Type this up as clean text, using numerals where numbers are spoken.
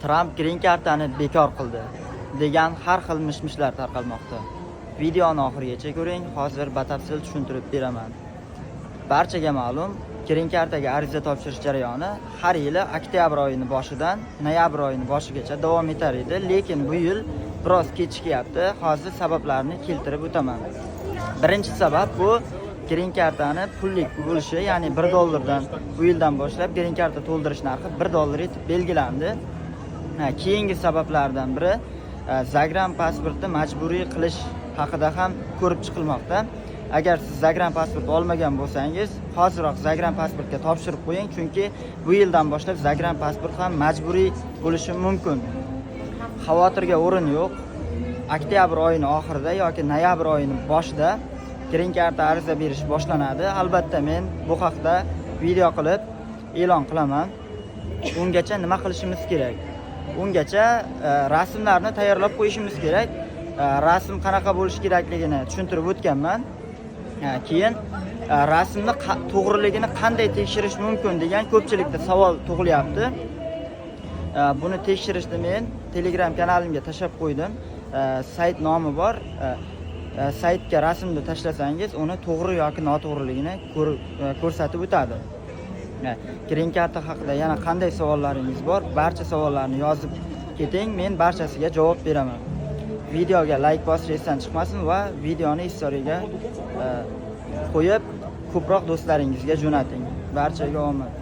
Tramp green kartani bekor qildi degan har xil mish-mishlar tarqalmoqda. Videoni oxirigacha ko'ring, hozir batafsil tushuntirib beraman. Barchaga ma'lum, green kartaga ariza topshirish jarayoni har yili oktyabr oyini boshidan noyabr oyini boshigacha davom etar edi, lekin bu yil biroz kechikyapti. Hozir sabablarini keltirib o'taman. Birinchi sabab bu green kartani pullik bo'lishi, ya'ni 1 dollardan bu yildan boshlab green karta to'ldirish narxi 1 dollar etib belgilandi. Keyingi sabablardan biri загран pasportni majburiy qilish haqida ham ko'rib chiqilmoqda. Agar siz загран pasport olmagan bo'lsangiz, hoziroq загран pasportga topshirib qo'ying, chunki bu yildan boshlab загран pasport ham majburiy bo'lishi mumkin. Xavotirga o'rin yo'q. Oktyabr oyini oxirida yoki noyabr oyini boshida green karta ariza berish boshlanadi. Albatta, men bu haqda video qilib e'lon qilaman. Ungacha nima qilishimiz kerak? Ungacha rasmlarni tayyorlab qo'yishimiz kerak. Rasm qanaqa bo'lishi kerakligini tushuntirib o'tganman. Keyin rasmni to'g'riligini qanday tekshirish mumkin degan ko'pchilikda savol tug'ilyapti. Buni tekshirishni men Telegram kanalimga tashlab qo'ydim. Sayt nomi bor. Saytga rasmni tashlasangiz, uni to'g'ri yoki noto'g'riligini ko'rsatib o'tadi. Green karta haqida yana qanday savollaringiz bor? Barcha savollarni yozib keting, men barchasiga javob beraman. Videoga layk bosish esdan chiqmasin va videoni istoriyaga qo'yib, ko'proq do'stlaringizga jo'nating. Barchaga omad.